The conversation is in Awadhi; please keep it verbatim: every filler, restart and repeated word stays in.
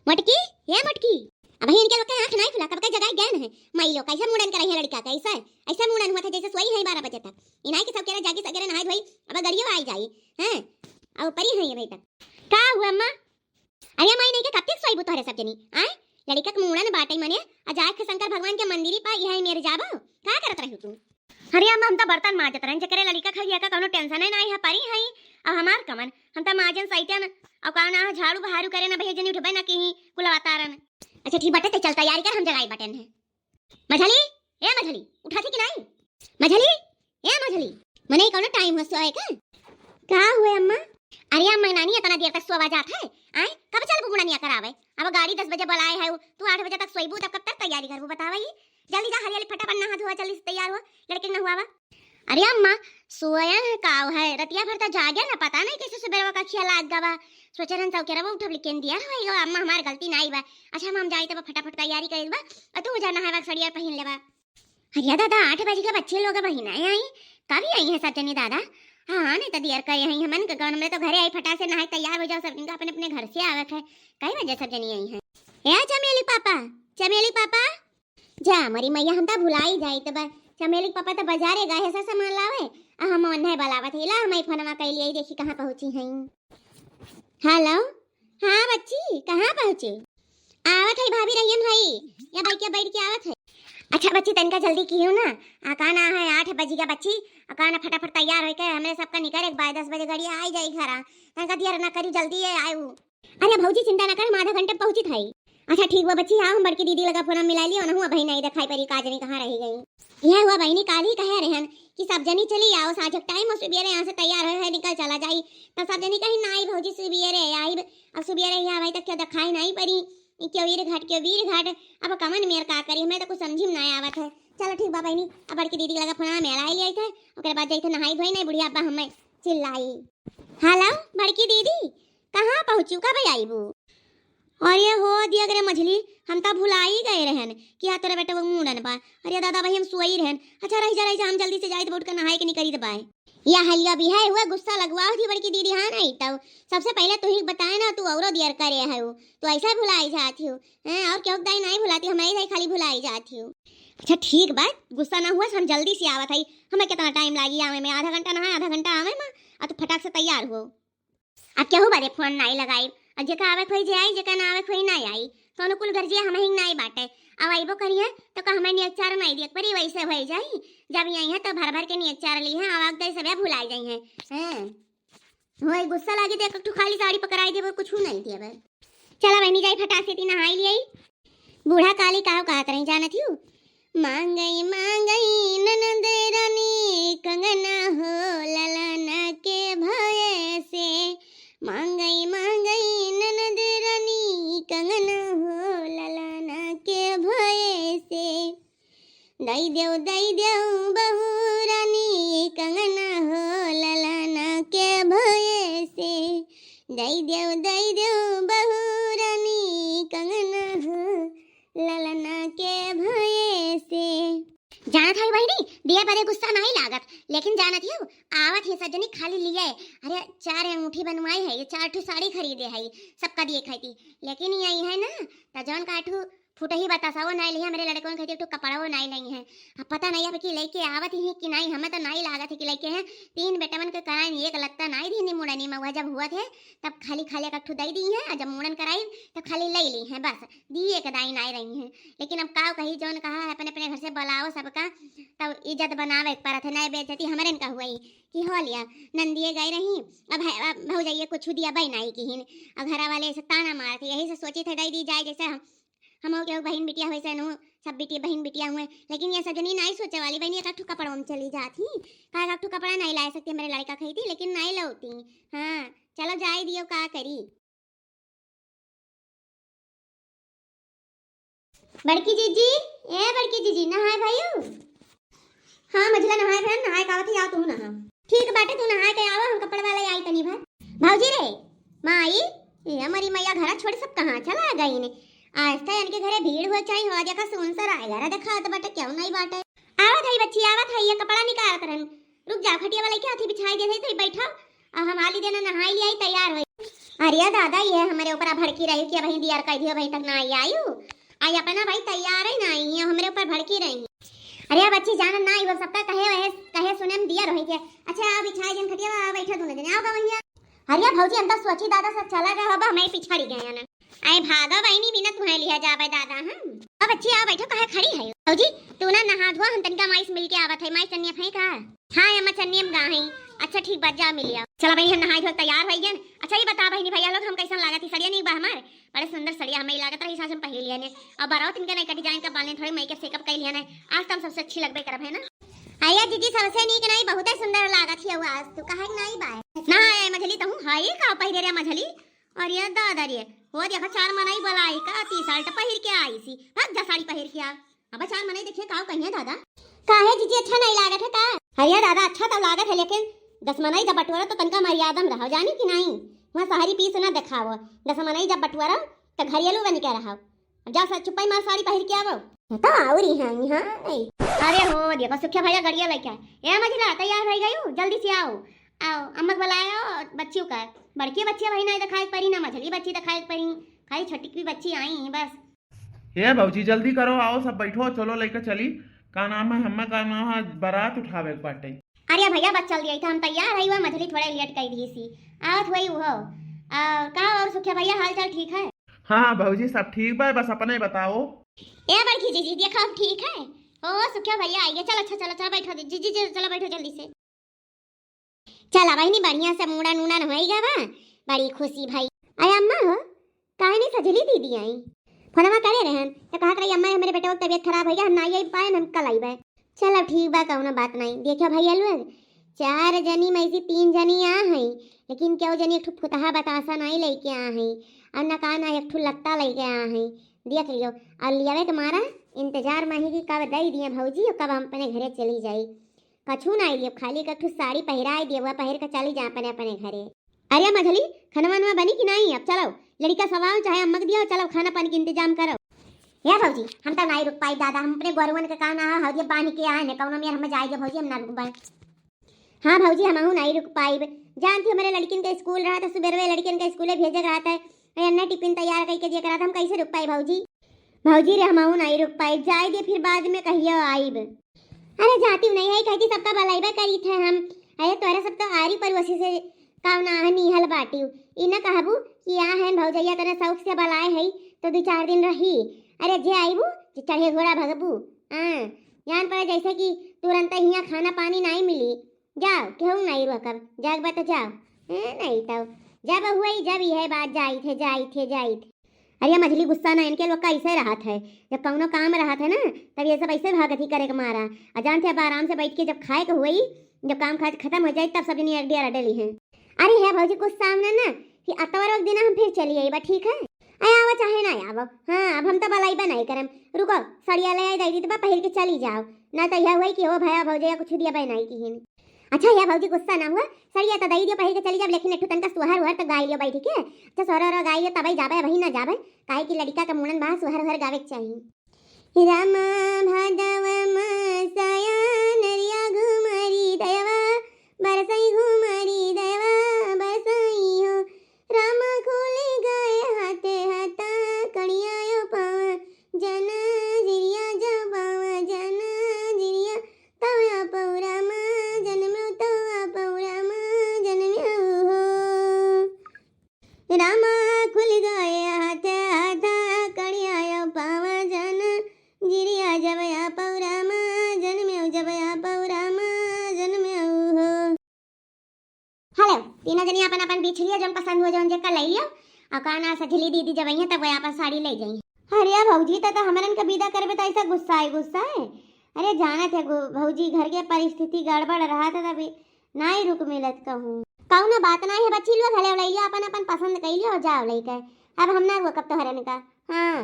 मोटकी, ए मोटकी, अबहीं इनके लोग के आँख नाई खुला, कब के जगाई गए हैं। माई लोग कैसे मुड़न करे हैं लड़का के, ऐसा, ऐसा मुड़न हुआ था जैसे सोई है बारह बजे तक। इनाई के सब केरा जागी, सब केरा नहाई धोई, अब गड़ियो आई जाई, हैं? अब परी है ये भाई तक। का हुआ अम्मा? अरे माई नहीं के कब तक सोईबू तोहरे सब जनी, आय? लड़का के मुड़न बाटे मने, आ जाए के शंकर भगवान के मंदिरी पा, यही मेरे जाबो, का करत रहू तू? अरे अम्मा, हम तो बर्तन माजत रहन, जेकरे लड़का खइया का कौनो tension है नाई है, परी है, अब हमार कमन, हम तो माजन सैतन, अब का ना झाड़ू बहारू करे ना भैया जनी उठबे ना कहीं कुलवा तारन। अच्छा ठीक बाटे, ते चल तैयारी कर, हम जगाई बटन है। मझली, ए मझली, उठा थी कि नाई? मझली, ए मझली, मने ई कौनो time हो सोए का? का हुए अम्मा? अरे अम्मा नानी, इतना देर तक सोवा जात है, आय? कब चलबू मुड़निया करावे? अब गाड़ी दस बजे बुलाए है, तू आठ बजे तक सोईबू, तब कब तक तैयारी करबू बतावा ई? जल्दी जा, हरियाली फटाफट नहा धोवा, जल्दी से तैयार हो, लड़के के नहवावा। अरे अम्मा, सोया है काव है, रतिया भर त जागे ना, पता नहीं कैसे सुबेरवा का खिया लाग गवा। सोचे रहन सौ केरवा उठब लेकिन दिया होई गवा। अम्मा हमार गलती नाई बा। अच्छा हम, हम जाई तब फटाफट तैयारी कइल बा, और तू जा नहावा सड़िया पहिन लेवा। अरे दादा, आठ बज के बच्चे लोग बहिना आई, कब आई है सब जनी दादा? हाँ नहीं तो देर करे हैं हमन के कौन, हमरे तो घरे आई फटा से नहाए तैयार हो जाओ सब जनी का अपने अपने घर से आवत है। कई बजे सब जनी आई है? ए चमेली पापा, चमेली पापा, जा, मोरी मैया, हम त भुलाई जाइत बा। चमेली के पापा त बाजारे गए हैं, सब सामान लावे। आ हम ओन्हे बुलावत ही, ला, हम ई फोनवा कइली, देखी कहाँ पहुँची हैं। हेलो, हाँ बच्ची, कहाँ पहुँची? आवत है भाभी, रहियन है, या बाइक या बैठ के आवत है। अच्छा बच्ची, तनिका जल्दी किहू ना, आ का ना है, आठ बजी गा बच्ची, आ का ना फटाफट तैयार होइके हमरे सबका निकरे के बा, दस बजे गड़िया आई जाई घरा, तनिका देर ना करी, जल्दी आयु। अरे भौजी, चिंता ना कर, हम आधा घंटे में पहुँचित हई। अच्छा ठीक बा बच्ची, आओ हम बड़की दीदी लगा फोन मिला लियो, उनहू अबही नहीं देखाई परी, का जनी कहाँ रही गई। यह हुआ बहिनी, काल ही कहे रहन कि सब जनी चली आओ, साँझ के टाइम और सुबेरे यहाँ से तैयार होए है, निकल चला जाई। तब सब जनी कही, नाई भौजी, सुबेरे आइब। अब सुबेरे यहाँ भाई तक क्यों देखाई नहीं परी, ई क्यों वीर घाट, क्यों वीर घाट। अब कमन मेर का करी, हमें तो कुछ समझी में ना आवत है। चलो ठीक बा बहिनी, अब बड़की दीदी लगा फोन मिला लिया थे, ओकरे बाद जाई थे नहाई धोई, नहीं बुढ़िया अब्बा हमें चिल्लाई। हेलो बड़की दीदी, कहाँ पहुँचू, कब आईबू? अरे हो दिया करे मझली, हम त भुलाई गए रहन कि हाँ तोरे बेटे वो मुंडन बा। अरे दादा भाई, हम सोई रहन। अच्छा रह जा, रह जा, हम जल्दी से जाइत बा, उठ के नहाए के निकरी दबाए। या हलिया भी है हुआ गुस्सा लगवाओ थी बड़की दीदी, हाँ नहीं तो सबसे पहले तू ही बताए ना, तू औरो दियर करे है, तू ऐसा भुलाई जाती हो। हैं, और क्यों दाई नहीं भुलाती, हमारी दाई खाली भुलाई जाती हो। अच्छा ठीक बा, गुस्सा ना हुआ, हम जल्दी से आवत हई। हमें कितना टाइम लागी आवे में, आधा घंटा नहाए, आधा घंटा आवे में, आ तू फटाक से तैयार हो। अब केहू बदे फोन नाई लगाई, अब जेका आवे खोई जे आई, जेका ना आवे खोई ना आई, कौनो कुल गरजिया हम ही नाई बाटे। अब आइबो करिए तो का हमें नियत चार नाई दिए परी, वैसे होई जाई। जब यही है तो भर भर के नियत चार ली है, आवाग दे सब भुलाई जाई है। हैं, होई गुस्सा लागी तो एक ठो खाली साड़ी पकड़ाई देबो, कुछ नहीं दिए बे। चला बहनी जाई फटाक से ती नहाई लियाई। बूढ़ा काली काव कहत रही जानत हियो? मांगई मांगई ननद रानी कंगना हो ललना के भय से। मांगई मांगई ननद रानी कंगना हो ललना के भय से। दई देव दई देव बहू रानी कंगना हो ललना के भय से। दई देव दई देव बहू रानी कंगना हो ललना के भय से। जानत हई बहिनी, दिया बदे गुस्सा नहीं लागत, लेकिन जानत हियो, आवत ही सज्जनी खाली लिए। अरे चार अंगूठी बनवाई है, ये चार ठो साड़ी खरीदे है, सबका दिए खाई थी। लेकिन यही है ना, त जौन का ठू फुटही बतासा वो नाई लिहे, हमरे लड़कवन खातिर एक ठो कपड़ा वो नाई लई हैं। अब पता नहीं अब कि लेके आवत ही कि नाई, हमें तो नाई लागत है कि लेके हैं। तीन बेटवन के कराइन एक लत्ता नाई दीनी मुड़नी में, वह जब हुआ थे तब खाली खाली एक ठो दई दी हैं, और जब मुड़न कराई तब खाली लई ली हैं, बस दी एक दाई नाई रही हैं। लेकिन अब काव कही, जौन कहा है अपने अपने घर से बुलाओ सबका, तब इज्जत बनावे के परत है, नाई बेइज्जती हमरे न का हुई कि हो लिया। नंदिये गई रही, अब है, अब भौजाइये कुछ दिया बई नाई किहिन, अब घरा वाले ऐसे ताना मारत है, यही से सोची थे दई दी जाए, जैसे हम हम हो के बहिन बिटिया होइसे नु, सब बिटिया बहिन बिटिया हुए, लेकिन ये सब जनी नाई सोचे वाली बहिनी, एक ठो कपड़ा में चली जात ही, का एक ठो कपड़ा नाई लाए सकती, हमरे लड़का खाई थी लेकिन नाई लौती। हाँ, चलो जाए दियो, का करी। बड़की जीजी, ए बड़की जीजी, नहाए भाई। हाँ मझला, नहाए बहन, नहाए का आवत ही, आओ तू नहा। ठीक बाटे, तू नहाए के आवा, हम कपड़ा वाला आई तनी भर। भौजी रे, माई, ये हमारी मैया घरा छोड़ सब कहाँ चला गई ने? आज तो इनके घरे भीड़ हो चाही, हो देखा सुन सराय घरा देखात बाटे, क्यों नहीं बाटे। आवत है बच्ची, आवत है, ये कपड़ा निकालत रहन। रुक जाओ, खटिया वाला के हाथी बिछाई दे, थई बैठो, और हम आली देना नहाई लिया, तैयार हो। अरे दादा, ये हमरे ऊपर भड़की रही कि अबहीं दियर कइ दियो, अबहीं तक नाहीं आयु। आई अपना भाई तैयार है ना, ये हमरे ऊपर भड़की रही। अरे बच्ची, जान ना आई, वो सबका कहे, वहे, कहे सुने में दियर होई के। अच्छा, आओ बिछाए जन खटिया, आओ बैठो दोनों जने, आओ बा भैया। अरे भौजी, हम तो सोची दादा सब चला गया होबा, हमें पिछड़ी गए ना। आई भागो बहिनी, बिना तुहें लिया जाबे दादा हम। अब बच्ची, आओ बैठो, काहे खड़ी है भौजी? तू ना नहा धोआ, हम तनिका माई से मिल के आवत है। माई चन्निया फई का? हाँ अम्मा, चन्निया में गा है। अच्छा ठीक बात, जा मिल आओ। चला बहिनी, हम नहाए धोए तैयार हो गए। अच्छा ये बता बहिनी भैया लोग, हम कैसन लागत ही? सड़िया नीक बा हमार? बड़े सुंदर सड़िया हमें लागत रही, सास हम पहिर लिया ने। अब बरात इनके नहीं कटी जाए, इनका बाल नहीं थोड़ी मेकअप सेकअप कर लिया ने। आज तो हम सबसे अच्छी लगबे करब, है ना? अरे जीजी, सबसे नीक नहीं, बहुते सुंदर लागत ही आज तू, काहे के नहीं बाय? ना आए मझली, तहूँ हाय का पहिरे रे मझली? अरे दादा रे, हो देखा चार मनई बोलाई का, टी शर्ट पहिर के आई सी, भाग जा साड़ी पहिर के आ। अब चार मनई देखिए काव कहिए दादा। काहे जीजी, अच्छा नहीं लागत है का? अरे दादा, अच्छा तो लागत है, लेकिन दस मनई जब बटोरा तो तनका मर्यादा में रहो, जानी कि नहीं? वहाँ शहरी पीस ना दिखाओ, दस मनई जब बटोरा तो घरेलू बन के रहो। अब जा सा-, चुप्पई मार साड़ी पहिर के आवो। ये तो आउरी है यहाँ नहीं। अरे हो देखो सुखिया भैया गड़िया लेके आए। ए मझिला, तैयार हो गई हो, जल्दी से आओ। आओ, अम्मा के बुलायो बच्चियों का। बड़की बच्ची भाई नहीं दिखाई पड़ी, ना मझली बच्ची दिखाई पड़ी, खाली छोटी की बच्ची आई है बस। ए भौजी जल्दी करो, आओ सब बैठो, चलो लेके चली। का नाम है, हम्मा का नाम है, बारात उठावे के बाटे। अरे भैया बस चल दिया था, हम तैयार है, हुआ मझली थोड़ा लेट कर दी सी, आवत हुई वो। आ, का और सुखिया भैया हाल चाल ठीक है? हाँ भौजी सब ठीक बा, बस अपने बताओ। ए बड़की जीजी देखो हम ठीक है। ओ सुखिया भैया आइए, चलो अच्छा चलो चलो बैठो जीजी जी, चलो बैठो जल्दी से। चला बहिनी, बढ़िया से मूड़न उड़न होई गवा, बड़ी खुशी भई। अरे अम्मा हो, काहे नहीं सजली दीदी आई? फोनवा करे रहन तो कहत रही, अम्मा हमरे बेटवा के तबीयत खराब होई गया, हम ना आई पाए, हम कल आईबे। चलो ठीक बा, कौनो बात नहीं। देखो भैया लोग, चार जनी में से तीन जनी आ हैं, लेकिन केहू जनी एक ठो फुतहा बतासा नहीं लेके आ हैं, और ना का ना एक ठो लत्ता लेके आ हैं। देख लियो, और लियावे के मारा इंतजार में ही कि कब दे दिए भौजी और कब हम अपने घरे चली जाई। कछु ना आई, अब खाली एक ठो साड़ी पहिराए दिए, वह पहिर के चली जा अपने, अपने घरे। अरे मझली, खाना वाना बनी कि नहीं? अब चलो, लड़का सवाओ, चाहे अम्मा के दिया, चलो खाना पानी के इंतजाम करो। या भौजी, हम तो नहीं रुक पाई दादा, हम अपने गोरुवन के कहना है, हौदिया बांध के आए ने, कौनो मेर हम जाए दे भौजी, हम ना रुक पाए। हाँ भौजी, हमहू नहीं रुक पाइब। जानती हमरे लड़किन के स्कूल रहा तो सुबेरवे लड़किन के स्कूले भेजे के रहता है, और अन्ना टिफिन तैयार करके दिए के रहता, हम कैसे रुक पाई भौजी? भौजी रे, हमहू नहीं रुक पाइब, जाए दे, फिर बाद में कहियो आइब। अरे जाती नहीं है, कहती सबका बलाइबे करीत है हम। अरे तोरा सब तो आरी पड़ोसी से काव ना है निहल बाटिउ। ई न कहबू कि आ हैं भौजैया तने शौक से बलाए है तो दो चार दिन रही। अरे जे आइबू जे चढ़े घोड़ा भगबू। हाँ, जान पड़े जैसे कि तुरंत हियाँ खाना पानी नहीं मिली। जाओ, केहू नहीं रोकब, जाग बा तो जाओ। ए, नहीं तो जब हुई जब यह बात जाई थे, जाई थे, जाई थे। अरे मझली गुस्सा ना, इनके लोग का ऐसे रहत है, जब कौनो काम रहत है ना तब ये सब ऐसे भागत ही करे के मारा। आ जानते अब आराम से बैठ के जब खाए के हुई, जब काम काज खत्म हो जाए तब सब जनी एक डेरा डली हैं। अरे है भौजी, कुछ सामने ना कि अतवार के दिन हम फिर चली आइबा, ठीक है? अरे आवा चाहे ना आवा, हाँ अब हम तो बलाइबा नहीं करम। रुको, सड़िया ले आई दे दी तो बा पहिर के चली जाओ, ना तो यह हुई कि हो भया भौजैया कुछ दिया बे नहीं किहिन। अच्छा या भौजी गुस्सा ना हुआ, सड़िया तो दे दियो पहिर के चली जाब, लेकिन एक ठो तनका सोहर ओहर तो गाई लियो बैठ के। अच्छा सोहर ओहर गाई लियो तबे जाबे, वही ना जाबे, काहे कि लड़का के मुड़न बा, सोहर ओहर गावे के चाही। रामा भादव मासया नरिया घुमरी दयवा बरसई, घुमरी दयवा बरसई हो। रामा खुल गए हाथे हाथा कड़िया यो पावा जन जिरिया जो पावा जन जिरिया तवा पौरा मा जनम्यो तवा पौरा मा जनम्यो हो। रामा खुल गए हाथे हाथा कड़िया यो पावा जन जिरिया जब या पौरा मा जनम्यो जब या पौरा मा जनम्यो हो। हेलो, तीनों जनी अपन अपन बिछिया जौन पसंद हो जौन जेकर ले लियो। और का ना सजली दीदी जब आई हैं तब वह अपन साड़ी ले जाई। अरे भौजी, त, त हमरन के विदा करबे त ऐसा गुस्सा है, गुस्सा है। अरे जानत है गो-, भौजी घर के परिस्थिति गड़बड़ रहा था तभी नाई रुक मिलत कहूँ। कौनो बात नाई है बच्ची लोग, हले ले लियो अपन अपन पसंद कर लियो, जाओ लेके। अब हम ना रोकब तोहरन का। हाँ।